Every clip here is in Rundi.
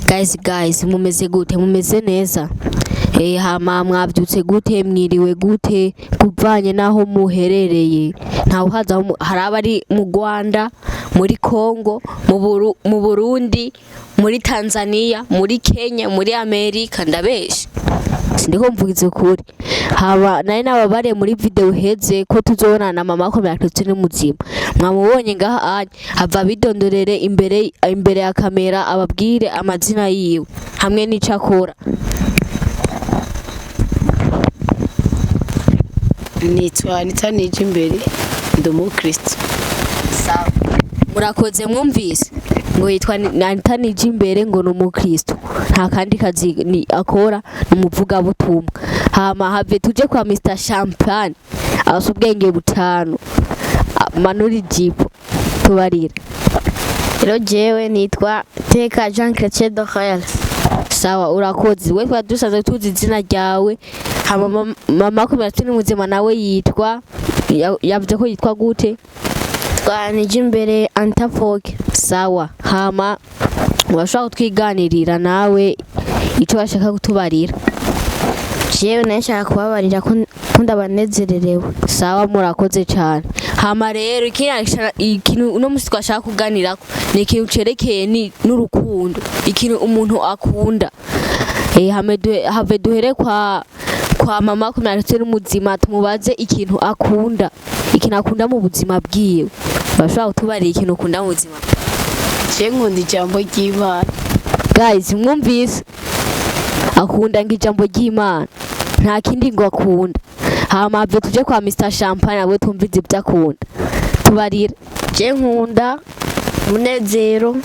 Guys, guys, mumeze gute? Mumeze neza? Hama mwavyutse gute? Mwiriwe gute? Kuvanye naho muherereye, ntawe uhaza aho hari abari mu Rwanda, muri Congo, mu Burundi, muri Tanzania, muri Kenya, muri Amerika. Ndabesha? Sindiko mvugize ukuri? Haba nari nababariye muri video uheze ko tuzobonana na mama ko Christine muzima. Mwamubonye ngaha anya hava bidondorere imbere ya kamera, ababwire amazina yiwe hamwe n'ico akora. Nitwa Anita Nijimbere, ndi umukristo. Sawa, murakoze. Mwumvise ngo yitwa Anita Nijimbere, ngo ni umukristo, nta kandi kazi ni akora, ni umuvugabutumwa. Hama have tuje kwa Mr Champagne, afise ubwenge butanu. Manura ijipo tubarira. Rero jewe nitwa Teka Jean Chrétien Dorel. Sawa, urakoze. We twari dusanzwe tuzi izina ryawe. Hama mama Kumira muzima nawe yitwa, yavuze ko yitwa gute? Twa Nijimbere Antafoke. Sawa, hama urashobora kutwiganirira nawe icyo bashaka kutubarira. Jewe nayo nshaka kubabarira ko ndabanezererewe. Sawa, murakoze cyane. Hama rero ikintu uno musi twashaka kuganirako ni ikintu cerekeye n'urukundo, ikintu umuntu akunda. Have duhere kwa mama Kumira n'umuzima, tumubaze ikintu akunda, ikintu akunda mu buzima bwiwe. Urashobora kutubarira ikintu ukunda mu buzima? Je nkunda ijambo ry'Imana. Guys, mwumvise, akunda ngo ijambo ry'Imana, nta kindi ngo akunda. Hama have tuje kwa Mr Champagne, abo tumvize ibyo akunda, tubarira. Je nkunda umunezero,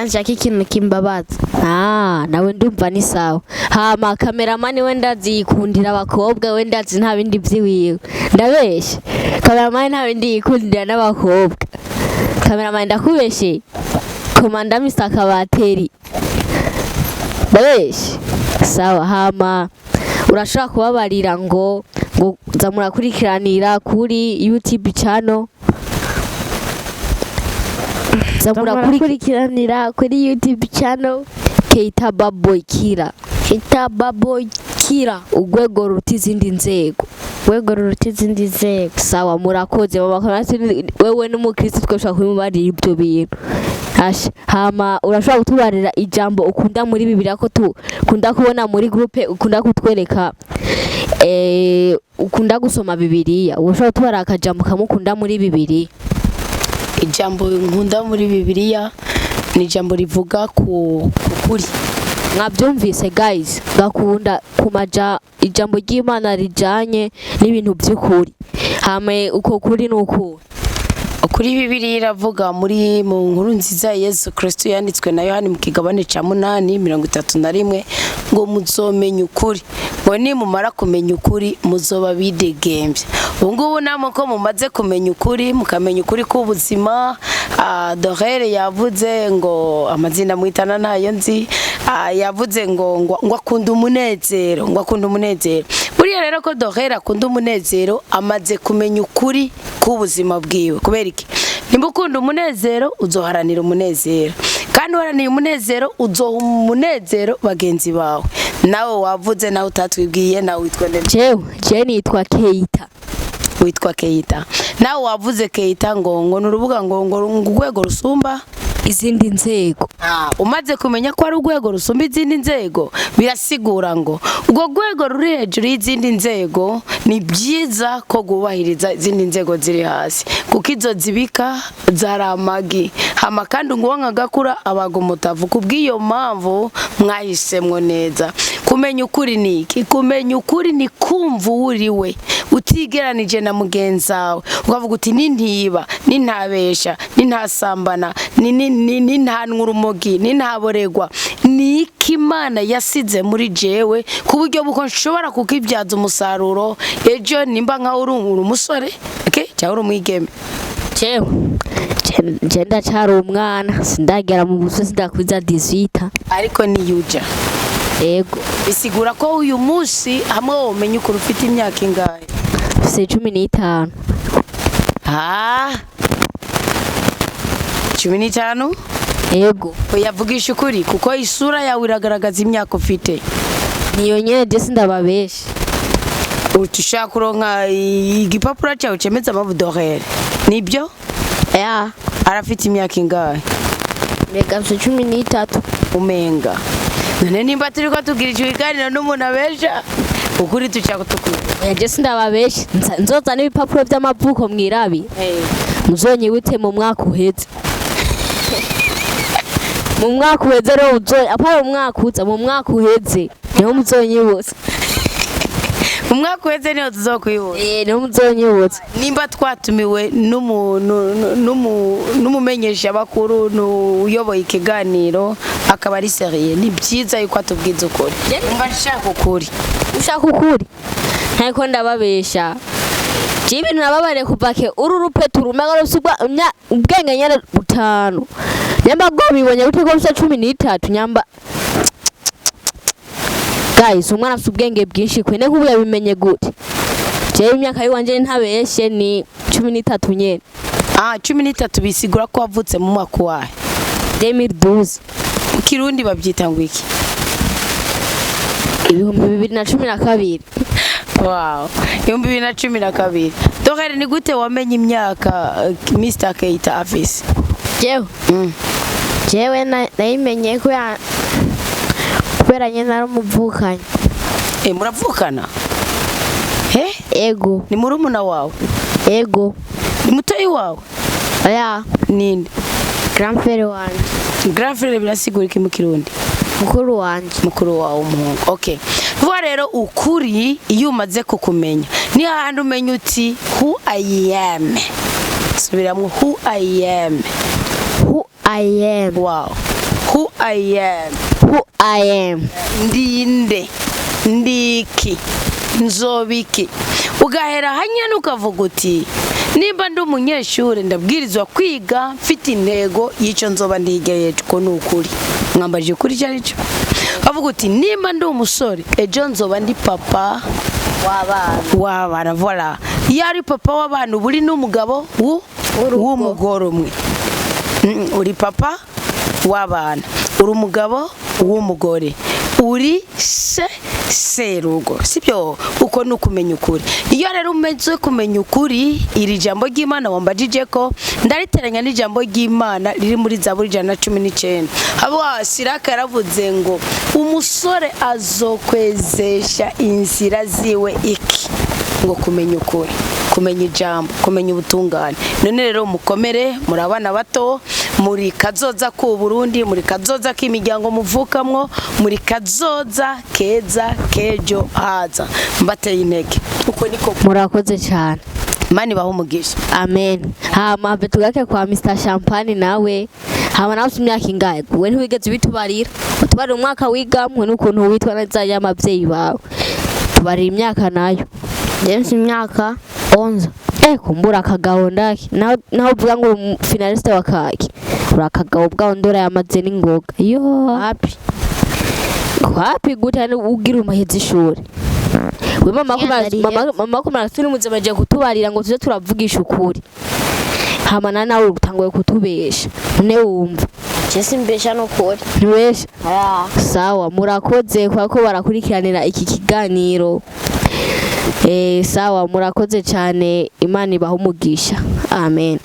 nshaka ikintu kimbabaza. Ah, nawe ndumva ni sawa. Hama kameramani we ndazi yikundira abakobwa, we ndazi nta bindi vyiwiwe. Ndabeshe? Kameramani nta bindi yikundira n'abakobwa. Kameramani, ndakubeshe? Komanda Mr Kabateri, ndabeshe? Sawa, hama urashobora kubabarira ngo za murakurikiranira kuri YouTube channel, za Murakurikiranira kuri YouTube channel Keita Baboy Kira. Keita Baboy Kira. Urwego ruta izindi nzego. Urwego ruruta izindi nzego. Sawa, murakoze. Mama Kamasi, wewe n'umukristo, twashobora kubimubarira ibyo bintu. Asha, hama urashobora kutubarira ijambo ukunda muri Bibiliya, ko tukunda kubona muri groupe ukunda kutwereka ukunda gusoma Bibiliya? Urashobora kutubarira akajambo kamwe ukunda muri Bibiliya? Ijambo nkunda muri Bibiliya ni ijambo rivuga ku kuri. Mwabyumvise guys, gakunda kumaja ijambo ry'Imana rijanye n'ibintu by'ukuri. Hama uko kuri ni ukuri? Kuri Bibiliya iravuga muri mu nkuru nziza ya Yesu Kristo yanditswe na Yohani mu kigabane ca 8:31 ngo muzomenya ukuri, ngo nimumara kumenya ukuri muzoba bidegembya. Ubu ngubu namwe ko mumaze kumenya ukuri, mukamenya ukuri k'ubuzima. Dorere yavuze ngo amazina mwitana ntayo nzi. Yavuze ngo akunda umunezero, ngo akunda umunezero. Buriya rero ko Dorere akunda umunezero, amaze kumenya ukuri k'ubuzima bwiwe. Kubera iki? Nimba ukunda umunezero, uzoharanira umunezero, kandi uharaniye umunezero uzoha umunezero bagenzi bawe. Nawe wavuze, nawe utatwibwiye, nawe witwa nde? Jewe je nitwa Keita. Witwa Keita. Nawe wavuze Keita ngo ni urubuga ngo urwego rusumba izindi nzego. Umaze kumenya ko ari urwego rusumba izindi nzego, birasigura ngo urwo rwego ruri hejuru y'izindi nzego ni byiza ko rwubahiriza izindi nzego ziri hasi, kuko izo zibika zari amagi. Hama kandi ngo uwo nkagakura abaga umutavu. Kubw'iyo mpamvu mwahisemwo neza. Kumenya ukuri ni iki? Kumenya ukuri ni kumva uwo uri we utigeranije na mugenzi wawe, ukavuga uti nintiba, nintabesha, nintasambana, nintanwa urumogi, nintaboregwa, ni iki Imana yasize muri jewe ku buryo buko nshobora kukibyaza umusaruro ejo nimba nkaho uri umusore, okay? Cyangwa uri umwigeme? Jewe je ndacyari umwana, sindagera mu buso, sindakwiza 18. Ariko niyuja? Ego. Bisigura ko uyu munsi hamwe womenya ukuri ufite imyaka ingahe? Mfise 15. Ah, 15. Yego. Oya, vugisha ukuri, kuko isura yawe iragaragaza imyaka ufite. Niyo nyene, je sindababesha. Ushaka kuronka igipapuro cyawe cemeza amavu Dorere, nibyo? Ya. Arafite imyaka ingahe? Mbega mfite 13. Umenga none nimba turiko tugira ico kiganiro n'umuntu abesha ukuri, tushaka tukuri. Oya, je sindababesha. Nzoza n'ibipapuro vy'amavuko mwirabi, muzonyibutse mu mwaka uheze. Mu mwaka uheze rero uzo apana mu mwaka uza, mu mwaka uheze niho muzonyibutsa. Umwaka uheze niho tuzokwibura. Eh, niho muzonyibutsa. Nimba twatumiwe n'umumenyesha bakuru uyoboye ikiganiro akaba ari sérieux, ni byiza yuko atubwiza ukuri. Umva, nshaka ukuri. Ushaka ukuri? Ntako ndababesha. Je, ibintu nababariye kuva ke uru rupetu rumega rufise ubwenge nyene butanu. Nyamba bwo bibonye gute ko mfise 13? Nyamba guys, umwana afise ubwenge bwinshi kwene, nk'ubu yabimenye gute? Jewe imyaka yiwanje ntabeshe ni 13 nyene. Ah, 13 bisigura ko wavutse mu mwaka wahe? 2012. Mu Kirundi babyita ngo iki? 2012. Wow, 2012. Dorere, ni gute wamenye imyaka Mr Keita afise? Jewe jewe nayimenye kubera nyine ari umuvukanyi. Eh, muravukana he? Ego. Ni murumuna wawe? Ego. Ni mutoyi wawe? Oya. Ninde? Grand frère wanje. Grand frère birasigura iki mu Kirundi? Mukuru wanje. Mukuru wawe umuhungu, okay. Vuga rero, ukuri iyo umaze kukumenya ni hahandi umenya uti "Who I am." Subiramwo: "Who I am." Who I am. Wow, "Who I am." Who I am. Ndinde, ndiki, nzobiki. Ugahera hanyana ukavuga uti nimba ndi umunyeshuri ndabwirizwa kwiga mfite intego y'icyo nzoba ndigeye, ko ni ukuri. Mwambajije ukuri icyo ari cyo, avuga uti nimba ndi umusore ejo nzoba ndi papa w'abana. W'abana, voilà. Iyo ari papa w'abana uba uri n'umugabo w'umugore umwe. Uri papa w'abana, uri umugabo w'umugore, uri se serugo, sibyo? Uko ni ukumenya ukuri. Iyo rero umaze kumenya ukuri, iri jambo ry'Imana wambajije ko ndariteranya n'ijambo ry'Imana riri muri Zaburi 119. Habo Siraka yaravuze ngo umusore azokwezesha inzira ziwe iki? Ngo kumenya ukuri, kumenya ijambo, kumenya ubutungane. None rero mukomere, muri abana bato, muri kazoza k'u Burundi, muri kazoza k'imiryango muvukamwo, muri kazoza keza kejo haza. Mbateye intege, uko niko. Murakoze cyane. Mani baho umugisha. Amen. Hama have tugake kwa Mr Champagne nawe. Hama nawe ufite imyaka ingahe? We ntiwigeze ubitubarira. Utubarira umwaka wigamwe n'ukuntu witwa neza y'amabyeyi bawe, tubarira imyaka nayo. Njye mfite imyaka 11. Eh, kumbura akagabo ndaki naho naho uvuga ngo uri finaliste wa kaki, uri akagabo bwaho ndora yamaze n'ingoga yo. Wapi. Wapi gute? Hano ugira umaheze ishuri we mama ko Yandariye. Mama, mama ko turi muzima agiye kutubarira ngo tuze turavugisha ukuri, hama na nawe utanguye kutubesha. None wumva? Njye simbesha n'ukuri. Ntubesha? Oya. Sawa, murakoze kubera ko barakurikiranira iki kiganiro. Sawa, murakoze cyane, Imana ibahe umugisha, amen.